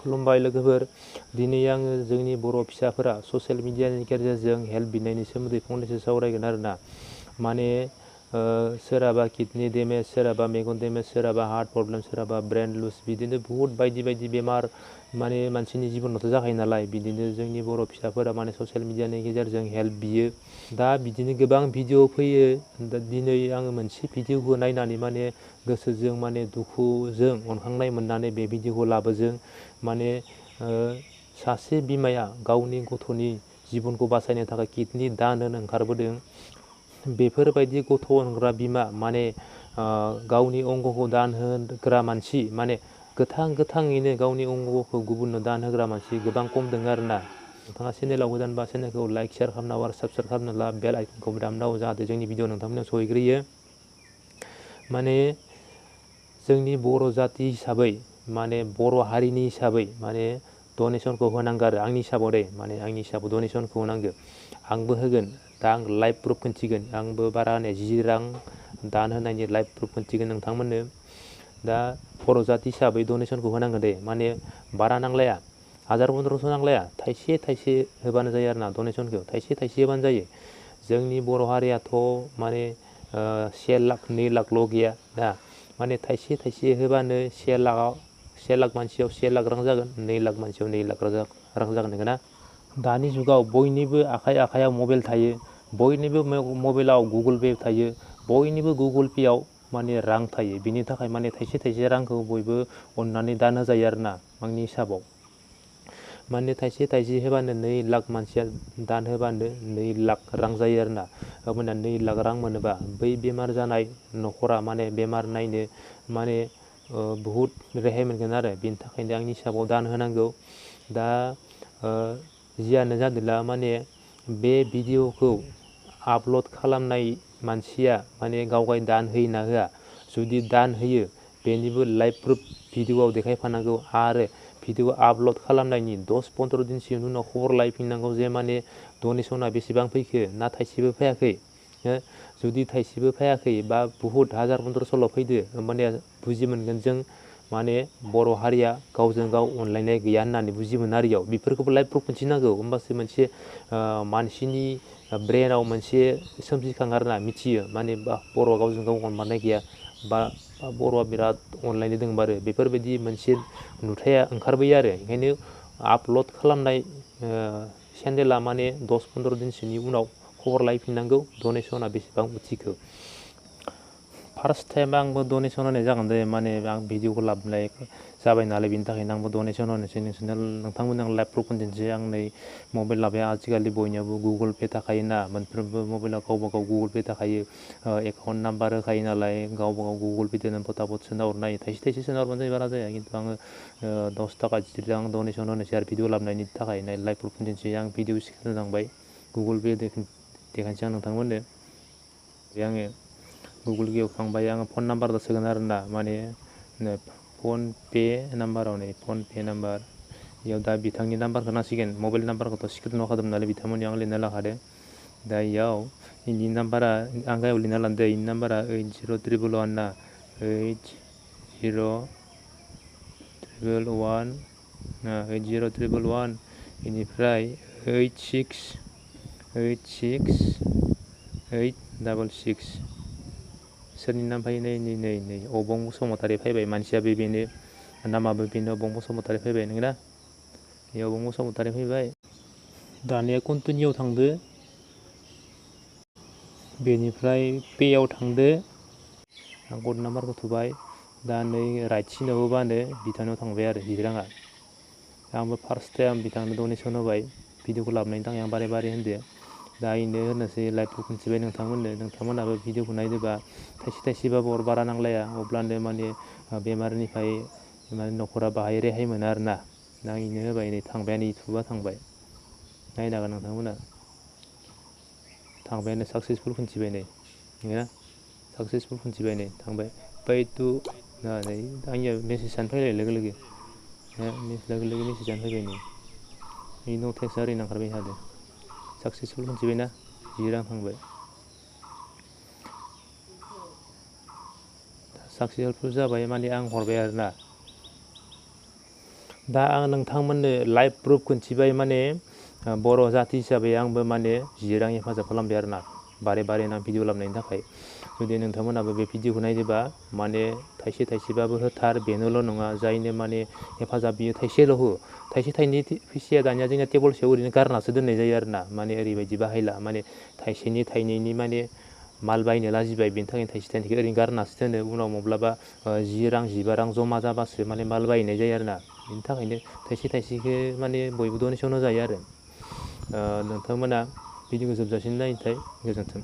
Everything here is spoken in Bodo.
खुलुमबाय लोगोफोर। दिनै आङो जोंनि बर' फिसाफोरा ससियेल मिडियानि गेजेरजों हेल्प बिनायनि सोमोन्दै फंनैसो सावरायगोन आरोना। माने सोरहाबा किडनि डेमेज, सोरहाबा मेगन डेमेज, सोरहाबा हार्ट प्रब्लेम, सोरहाबा ब्रेन लुज, बिदिनो बुहुत बायदि बायदि बेमार माने मानसिनि जिबनावथ' जाखायो नालाय। बिदिनो जोंनि बर' फिसाफोरा माने ससियेल मिडियानि गेजेरजों हेल्प बियो। दा बिदिनो गोबां भिडिअ फैयो। दा दिनै आङो मोनसे भिडिअखौ नायनानै माने गोसोजों माने दुखुजों अनखांनाय मोननानै बे भिडिअखौ लाबोजों माने सासे बिमाया गावनि गथ'नि जिबनखौ बासायनो थाखाय किडनि दान होनो ओंखारबोदों। बेफोरबायदि गथ' अनग्रा बिमा माने गावनि अंगखौ दान होग्रा मानसि, माने गोथाङैनो गावनि अंगखौ गुबुननो दान होग्रा मानसि गोबां खम दङ आरोना। नोंथाङा चेनेलाव गोदानबा चेनेलखौ लाइक शेयार खालामनांगौ आरो साबस्क्राइब खालामना ला, बेल आइकनखौबो दामनांगौ जाहाथे जोंनि भिडिअ नोंथांमोननियाव सहैग्रोयो। माने जोंनि बर' जाति हिसाबै, माने बर' हारिनि हिसाबै माने डनेसनखौ होनांगौ आरो आंनि हिसाबाव दे, माने आंनि हिसाबाव डनेसनखौ होनांगौ। आंबो होगोन। दा आं लाइभ प्रुफ खिन्थिगोन। आंबो बारा होनाया 10 रां दान होनायनि लाइभ प्रुफ खिन्थिगोन नोंथांमोननो। दा बर' जाति हिसाबै डनेसनखौ होनांगौ दे, माने बारा नांलाया, 1000-1500 नांलाया, थाइसे थाइसे होबानो जायो आरोना। डनेसनखौ थाइसे थाइसे होबानो जायो। जोंनि बर' हारियाथ' माने 1 लाख 2 लाखल' गैया दा, माने थाइसे थाइसे होबानो 1 लाख मानसियाव 1 लाख रां जागोन, 2 लाख मानसियाव 2 लाख रां जागोन, नंगौ ना? दानि जुगाव बयनिबो आखायाव मबाइल थायो, बयनिबो मबाइलाव गुगोल पे थायो, बयनिबो गुगोल पेआव माने रां थायो। बिनि थाखाय माने थाइसे थाइसे रांखौ बयबो अननानै दान होजायो आरोना आंनि हिसाबाव। माने थाइसे थाइसे होबानो 2 लाख मानसिया दान होबानो 2 लाख रां जायो आरोना। होमबाना 2 लाख रां मोनोबा बै बेमार जानाय न'खरा माने बेमार नायनो माने बहुद रेहाय मोनगोन आरो। बेनि थाखायनो आंनि हिसाबाव दान होनांगौ। दा जियानो जादोंला माने बे भिडिअखौ आपल'ड खालामनाय मानसिया माने गावगाय दान होयोना होआ। जुदि दान होयो बेनिबो लाइभ प्रुफ भिडिअआव देखायफानांगौ आरो भिडिअ आपल'ड खालामनायनि 10-15 दिनसोनि उनाव खबर लायफिननांगौ जे माने डनेसना बेसेबां फैखो, ना थाइसेबो फैयाखै। जुदि थाइसेबो फैयाखै बा बुहुत 1000-1500ल' फैदो, होमबानिया बुजि मोनगोन जों माने बर' हारिया गावजों गाव अनलायनाय गैया होननानै बुजि मोनो आरो। बेफोरखौबो लाइभ प्रुफ खिन्थिनांगौ, होमबासो मोनसे मानसिनि ब्रेनाव मोनसे सोमजिखाङो आरोना, मिथियो माने बर'आ गावजों गाव अनलायनाय गैया, बा बर'आ बिराद अनलायनो दङ आरो। बेफोरबायदि मोनसे नुथाया ओंखारबोयो आरो। ओंखायनो आपल'ड खालामनाय चेनेला माने 10-15 दिनसोनि उनाव खबर लायफिननांगौ डनेसना बेसेबां उथिखो। फार्स्ट टाइम आंबो डनेसन होनाय जागोन दे, माने आं भिडिअखौ लाबोनाय जाबाय नालाय, बेनि थाखायनो आंबो डनेसन होनोसै। नोंथांमोन आं लाइभ प्रुफ खिन्थिनोसै। आं नै मबाइल लाबाय, आजिखालि बयनियावबो गुगोल पे थाखायोना, मोनफ्रोमबो मबाइलाव गावबा गाव गुगोल पे थाखायो, एकाउन्ट नाम्बार होखायो नालाय, गावबा गाव गुगोल पे दोनो फटाफट सोना हरनो हायो। थाइसे थाइसे सोना हरबानो जायो, बारा जाया। खिन्थु आङो 10 थाखा 10 रां डनेसन होनोसै आरो भिडिअ लाबोनायनि थाखाय। लाइभ प्रुफ खिन्थिनोसै। आं भिडिअ स्क्रिन होलांबाय, गुगोल पे देखायनोसै आं नोंथांमोननो। बे आङो गुगोल पेआव थांबाय, आङो फन नाम्बारल' सोगोन आरोना, माने फन पे नाम्बाराव नै फन पे नाम्बार, बेयाव दा बिथांनि नाम्बारखौ नांसिगोन। मबाइल नाम्बारखौथ' स्क्रिनाव होखादों नालाय बिथांमोननियाव आं लिरना लाखादों। दा इयाव इनि नाम्बारा आं गाहायाव लिरना लादों। इनि नाम्बारा 8011 ना, 8011 बेनिफ्राय 8686 सोरनि नाम फैयो नै अबं बसुमतारी फैबाय। मानसियाबो बेनो, नामाबो बेनो, अबं बसुमतारी फैबाय, नंगौना? बे अबं बसुमतारी फैबाय। दानिया कन्टिनिउआव थांदो, बेनिफ्राय पेआव थांदो। आं कड नाम्बारखौ थुबाय। दा नै राइट सिनाव होबानो बिथांनाव थांबाय आरो 10 राङा। आंबो फार्स्ट टाइम बिथांनो डनेसन होबाय भिडिअखौ लाबोनायनि थाखाय। आं बारे बारे होनदो। दा इनो होनोसै, लाइभ प्रुफ खिन्थिबाय नोंथांमोननो। नोंथांमोनाबो भिडिअखौ नायदोबा थाइसे थाइसेबाबो बारा नांलाया, अब्लानो माने बेमारनिफ्राय माने न'खरा बाहाय रेहाय मोनो आरोना। दा इनो होबाय, नै थांबायानो, इउटुबा थांबाय। नायनो हागोन नोंथांमोना। थांबायानो, साक्सेसफुल खिन्थिबाय नै, नंगौना? साक्सेसफुल खिन्थिबाय नै, थांबाय। ओमफ्राय नै आंनिया मेसेजआनो फैलाय लोगो लोगो मेसेजआनो फैबाय नै। नो टेक्सआ ओरैनो ओंखारबाय थादों। साक्सेसफुल खिन्थिबायना, 10 रां थांबाय। साक्सेसफुल जाबाय माने आं हरबाय आरोना। दा आं नोंथांमोननो लाइभ प्रुफ खिन्थिबाय माने बर' जाथि हिसाबै आंबो माने 10 रां हेफाजाब खालामबाय आरोना बारे बारे आं भिडिअ लाबोनायनि थाखाय जुदि नोंथांमोनाबो बे भिडिअखौ नायदोंबा माने थाइसे थाइसेबाबो होथार बेनोल' नङा जायनो माने हेफाजाब बियो थाइसेल' हो थाइसे थाइनै फैसाया दानिया जोंना टेबोल सायाव ओरैनो गारनासो दोननाय जायो आरोना माने ओरैबायदि बाहायला माने थाइसेनि थाइनैनि माने माल बायनो लाजिबाय बेनि थाखायनो थाइसे थाइनैखौ ओरैनो गारनासो दोनो उनाव माब्लाबा 10 रां 15 रां जमा जाबासो माने माल बायनाय जायो आरोना बेनि थाखायनो थाइसे थाइसेखौ माने बयबो डनेसन होजायो आरो नोंथांमोना भिडिअखौ जोबजासिम नायथाय गोजोन्थों।